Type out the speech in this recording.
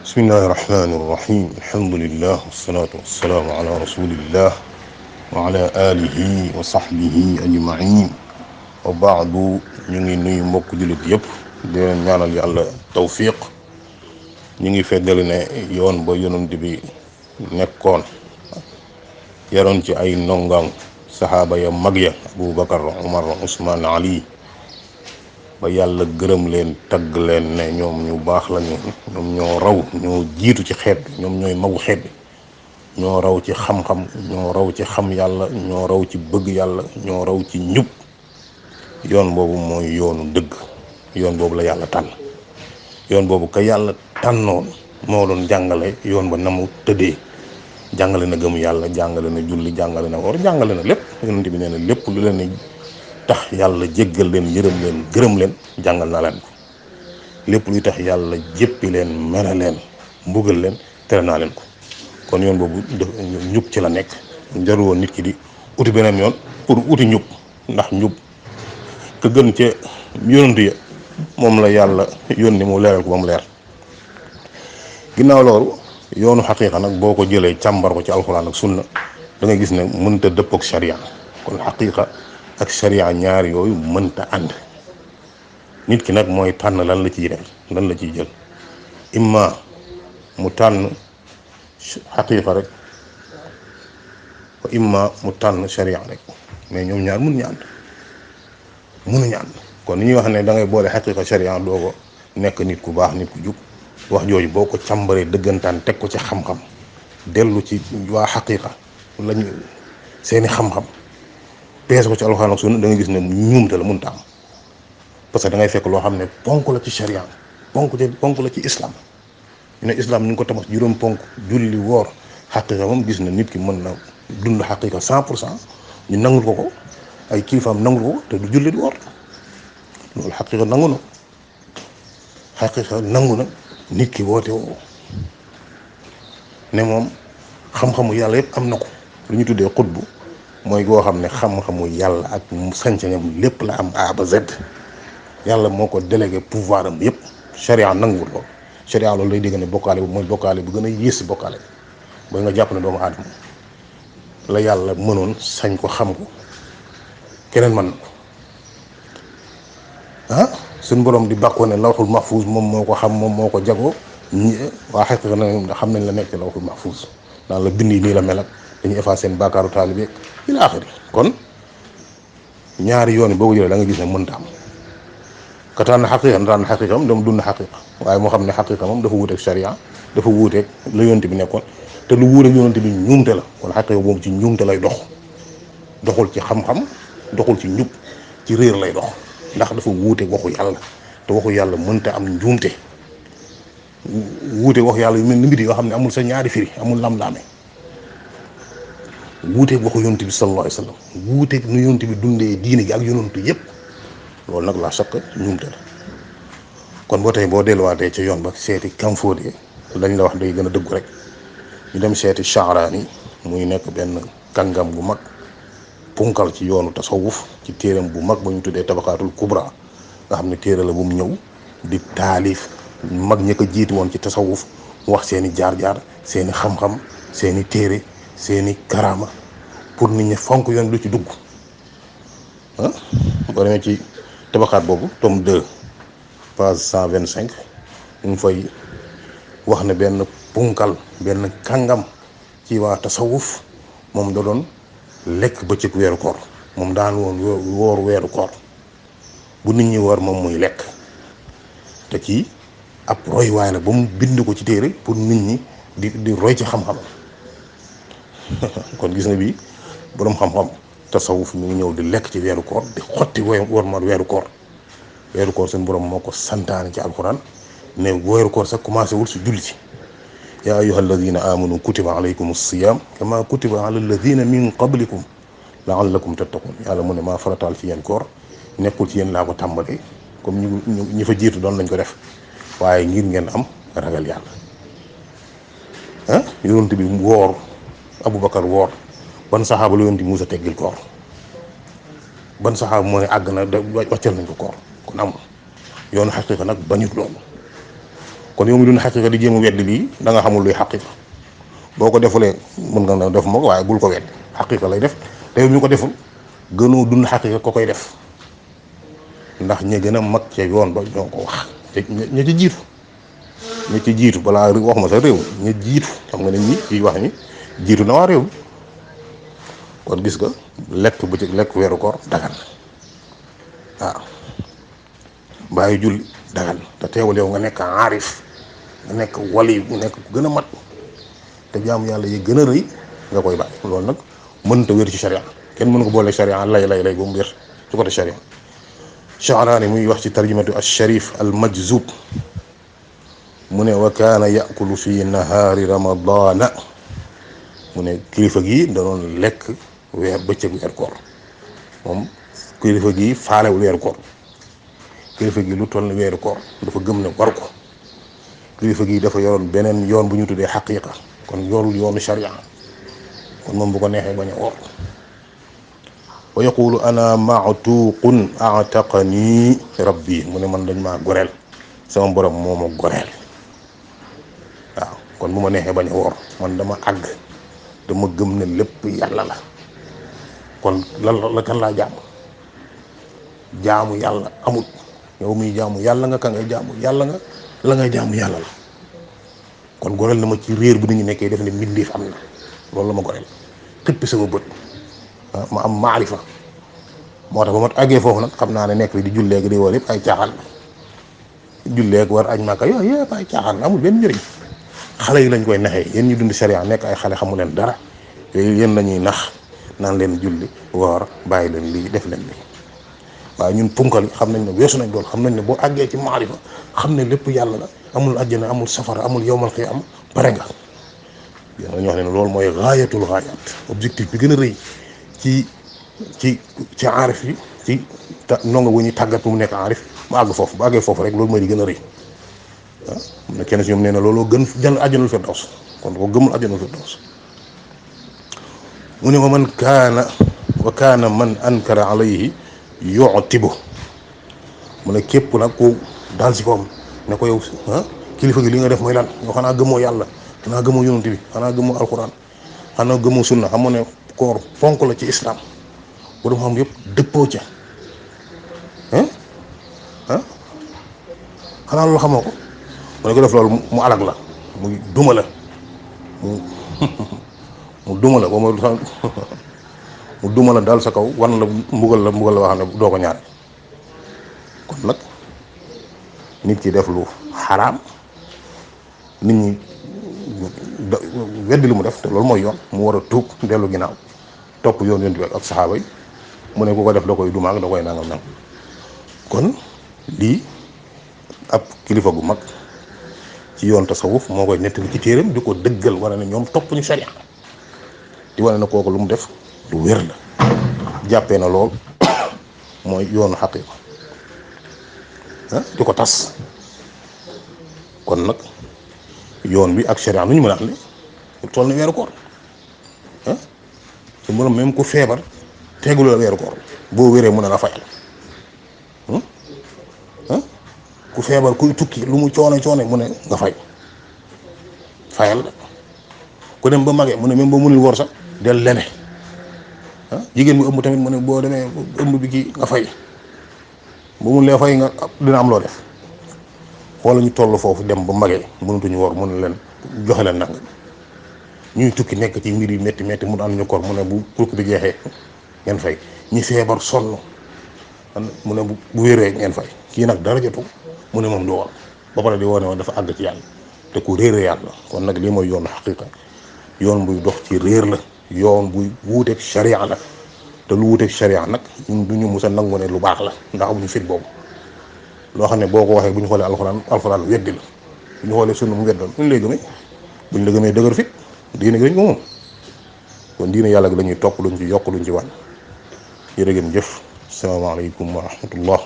bismillahi rahmani rahim alhamdulillah wassalatu wassalaamu ala rasulillah wa ala alihi wa sahbihi ajmain wa baadu. ñu ngi nuyu mbokk jullit yëpp di leen ñaanal yàlla tawfiq. ñu ngi feddali ne yoon ba yonent bi nekkoon yaroon ci ay ndongaam saxaaba ya mag ya Abubakar, Umar, Usmaan, Ali ba yàlla gërëm leen tagg leen ne ñoom ñu baax lañu, ñoom ñoo raw, ñoo jiitu ci xeet bi, ñoom ñooy magu xeet bi, ñoo raw ci xam-xam, ñoo raw ci xam yàlla, ñoo raw ci bëgg yàlla, ñoo raw ci njub. yoon boobu mooy yoonu dëgg, yoon boobu la yàlla tànn. yoon boobu ka yàlla tànnoon moo doon jàngale yoon ba na mu tëddee. jàngale na gëm yàlla, jàngale na julli, jàngale na woor, jàngale na lépp. yonent bi nee na lépp lu leen tax yàlla jéggal leen, yërëm leen, gërëm leen, jàngal na leen ko. lépp luy tax yàlla jéppi leen, mere leen, mbugal leen, tere naa leen ko. kon yoon boobu njub ci la nekk. jarul woon nit ki di uti beneen yoon pour uti njub, ndax njub ka gën ca yonent ya moom la yàlla yónni mu leeral ko ba mu leer. ginnaaw loolu yoonu xaqiiqa nag boo ko jëlee càmbar ko ci alxuraan ak sunna da ngay gis ne mënta dëpp ak sharia. kon xaqiiqa ak sharia ñaar yooyu mënta ànd. nit ki nag mooy tànn lan la ciy def, lan la ciy jël. imma mu tànn xaqiiqa rek wa imma mu tànn sharia rek, mais ñoom ñaar mënuñu ànd. kon ni ñuy wax ne da ngay boole xaqiiqa sharia doo ko nekk nit ku baax, nit ku jub. wax jooju boo ko càmbaree dëggantaan teg ko ci xam-xam, dellu ci waa xaqiiqa lañu seeni xam-xam, peese ko ci alxuraan ak sunna, da nga gis ne ñuumte la mënta am. parce que da ngay fekk loo xam ne ponk la ci sharia, ponk la ci islam. ñu ne islam ñu ngi ko tabax juróom ponk: julli, woor. xaqiiqa moom gis na nit ki mën na dund xaqiiqa 100%, ñu nangul ko ay kilifaam nangul ko te du julli, du woor. loolu xaqiiqa nangu na. xaqiiqa nangu na nit ki woote woo ne moom xam-xamu yàlla yëpp am na ko. lu ñu tuddee xutbu mooy goo xam ne xam-xamu yàlla ak sañ-sañam lépp la am A ba Z. yàlla moo ko délégué pouvoir am yëpp. sharia nanguwul loolu. sharia loolu lay dégg ne bokkaale bu mooy bokkaale bu gën a yées bokkaale booy nga jàpp ne doomu aadama la yàlla mënoon sañ ko xam ko keneen mën na ko. suñ borom di bàkkoo ne lawxul mahfuus moom moo ko xam, moom moo ko jagoo. waa xaqiiqa na xam nañ la nekk ci lawxul mahfuus naan la bind yi nii la mel ak dañuy effacer seen bàkkaaru taalibe ila axiri. kon ñaari yoon yi boo ko jëlee da nga gis ne mënta am. ka tànn xaqiiqa tànn xaqiiqa am dama dund xaqiiqa, waaye moo xam ne xaqiiqa moom dafa wuuteeg sharia, dafa wuuteeg la yonent bi nekkoon, te lu wuuteeg yonent bi ñuumte la. kon xaqiiqa boobu ci ñuumte lay dox, doxul ci xam-xam, doxul ci njub, ci réer lay dox. ndax dafa wuuteeg waxu yàlla, te waxu yàlla mënta am njuumte. wuuteeg waxu yàlla yu mel ni mbir yoo xam ne amul sa ñaari firi, amul lam-laame. wuuteeg waxu yonent bi sallallahu alayhi wa sallam, wuuteeg nu yonent bi dundee diine gi ak yonentu yëpp. loolu nag la chaque njuumte la. kon boo tey boo delluwaatee ca yoon ba seeti Kamfóode lañ la wax day gën a dëggu rek. ñu dem seeti Sha'raani muy nekk benn kàngam bu mag, punkal ci yoonu tasawuf, ci téeram bu mag ba ñu tuddee tabaqaatul kubra, nga xam ne téere la bu mu ñëw di taalif mag ñi ko jiitu woon ci tasawuf, wax seeni jaar-jaar, seeni xam-xam, seeni téere, seeni karaama, pour nit ñi fonk yoon lu ci dugg. boo demee ci tabaqaat boobu tome 2 page 125 ñu ngi fay wax ne benn punkal, benn kàngam ci waa tasawuf, moom da doon lekk bëccëg weeru koor. moom daan woon woor weeru koor, bu nit ñi woor moom muy lekk. te kii ab roy waay la ba mu bind ko ci téere pour nit ñi di roy ci xam-xam. kon gis nga bii boroom xam-xam tasawuf mi ngi ñëw di lekk ci weeru koor, di xotti woor ma weeru koor. weeru koor seen borom moo ko santaane ci alxuraan ne weeru koor sax commencé wul si julli ci. yaa ayyuha alladina amanu kutiba alaykum as-siyam kama kutiba ala alladina min qablikum laallakum tattaqun. yàlla mu ne maa farataal ci yéen koor, nekkul ci yéen laa ko tàmbalee comme ñi fa jiitu doon lañ ko def, waaye ngir ngeen am ragal yàlla. yonent bi woor, Aboubacar woor, ban saxaaba la yonent bi Muusa teggil koor? ban saxaaba moo ne àgg na wàccal nañ ko koor? kon amul. yoonu xaqiiqa nag bañut loolu. kon yow mi dund xaqiqa di jéem a weddi lii da nga xamul luy xaqiqa. boo ko defulee mën nga na def ma ko waaye bul ko weddi xaqiqa lay def te yow mi ko deful gënoo dund xaqiqa ko koy def ndax ñi gën a mag ca yoon ba ñoo ko wax te ña ci jiitu ña ci jiitu balaa waxuma sa réew ña jiitu xam nga ne ñi ciy wax ni jiitu na waa réew mi kon gis nga lekk bu ci lekk weeru koor dagan waaw bàyyi julli dagan te teewul yow nga nekk aarif nga nekk wali nga nekk ku gën a mat te jaamu yàlla yi gën a rëy nga koy bàyyi loolu nag mënta wér ci sharia kenn mën ko boole sharia lay ba mu wér ci côté sharia Sha'rani muy wax ci tarjumatu ash-Sharif al-Majzub mu ne wa kaana yakulu fi nahaari ramadana mu ne kilifa gi da doon lekk bëccëg weer koor moom kilifa gi faalewul weeru koor kilifa gi lu toll ni weeru koor dafa gëm ne war ko kilifa gi dafa yoroon beneen yoon bu ñu tuddee xaqiqa kon yorul yoonu sharia kon moom bu ko neexee bañ a woor wa yaqulu ana ma'tuqun a'taqani rabbi mu ne man dañ maa goreel sama borom moo ma goreel waaw kon bu ma neexee bañ a woor man dama àgg dama gëm ne lépp yàlla la kon lan la kan laa jaamu yàlla amut yow muy jaamu yàlla nga ka ngay jaamu yàlla nga la ngay jaamu yàlla la kon goreel na ma ci réer bu nit ñi nekkee def ne mbindeef am na loolu la ma goreel xippi sama bët ma am maarifa moo tax ba ma àggee foofu nag xam naa ne nekk di jullee gi di woo yëpp ay caaxaan jullee ak war añ Màkka yooyu yëpp ay caaxaan amul benn njëriñ xale yi lañ koy naxee yéen ñu dund sharia nekk ay xale xamu leen dara yooyu yéen la ñuy nax naan leen julli woor bàyyi leen lii def leen lii waaye ñun punkal yi xam nañ ne weesu nañ loolu xam nañ ne boo àggee ci maarifa xam ne lépp yàlla la amul àjjana amul safara amul yowmal qiyaama pare nga yéen dañuy wax ne loolu mooy gaayatul gaayaat objectif bi gën a rëy ci aarif yi ci ndongo bu ñuy tàggat bu mu nekk aarif mu àgg foofu bu àggee foofu rek loolu mooy di gën a rëy ah am na kenn si ñoom nee na looloo gën jël àjjanul firdaws kon ko gëmul àjjanul firdaws mu ne wa kaana man ankara alayhi yu'tibu mu ne képp nag ku daal si koom ne ko yow kilifa gi li nga def mooy lan yow xanaa gëmoo yàlla xanaa gëmoo yonent bi xanaa gëmoo alquran xanaa gëmoo sunna xam ne koor fonk la ci islam bu dama xam yëpp dëppoo ca xanaa loolu xamoo ko mu ne ko def loolu mu alag la muy duma la mu duma la ba mu duma la daal sa kaw wan la mbugal la wax ne doo ko ñaare kon nag nit ki def lu xaraam nit ñi weddi li mu def te loolu mooy yoon mu war a tuub dellu ginnaaw topp yoon bi ak saxaaba yi mu ne ku ko def da koy dumaag da koy nangam kon lii ab kilifa gu mag ci yoon tasawuf moo koy nettali ci téeram di ko dëggal wane ne ñoom topp ñu sharia di wane ne kooku lu mu def lu wér la jàppee na lool mooy yoonu xaqiqa di ko tas kon nag yoon bi ak sharia nu ñu mën a am ne toll na weeru koor su borom même ku feebar tegulu la weeru koor boo wéree mën a la fayal ku feebar kuy tukki lu mu coone mu ne nga fayal la ku dem ba magee mu ne même ba mënul wor sax del lene jigéen bu ëmb tamit mu ne boo demee ëmb bi kii nga fay bu mun lee fay nga dina am loo def xoola ñu toll foofu dem ba magee mënatuñu wor mun leen joxe leen nangam ñuy tukki nekk ci mbir yu métti mu am ñu kor mu ne bu kurk bi jeexee ngeen fay ñi feebar sonn mu ne bu wéree ngeen fay kii nag dara jotu mu ne moom du wor ba pare di wone woon dafa àgg ci yàlla te ku réere yàlla kon nag lii mooy yoonu xaqiqa yoon buy dox ci réer la yoon buy wuuteeg sharia la te lu wuuteeg sharia nag ñun du ñu musa nangu ne lu baax la ndax amuñu fit boobu loo xam ne boo ko waxee bu ñu xoolee alxuraan weddi la bu ñu xoolee sunna mu weddoon bu ñu lay gëmee bu ñu la gëmee dëgër fit diine gi dañ ko moom kon diine yàlla gi la ñuy topp luñ ci yokk luñ ci wàññi jërë ngeen jëf salaamaaleykum wa rahmatullah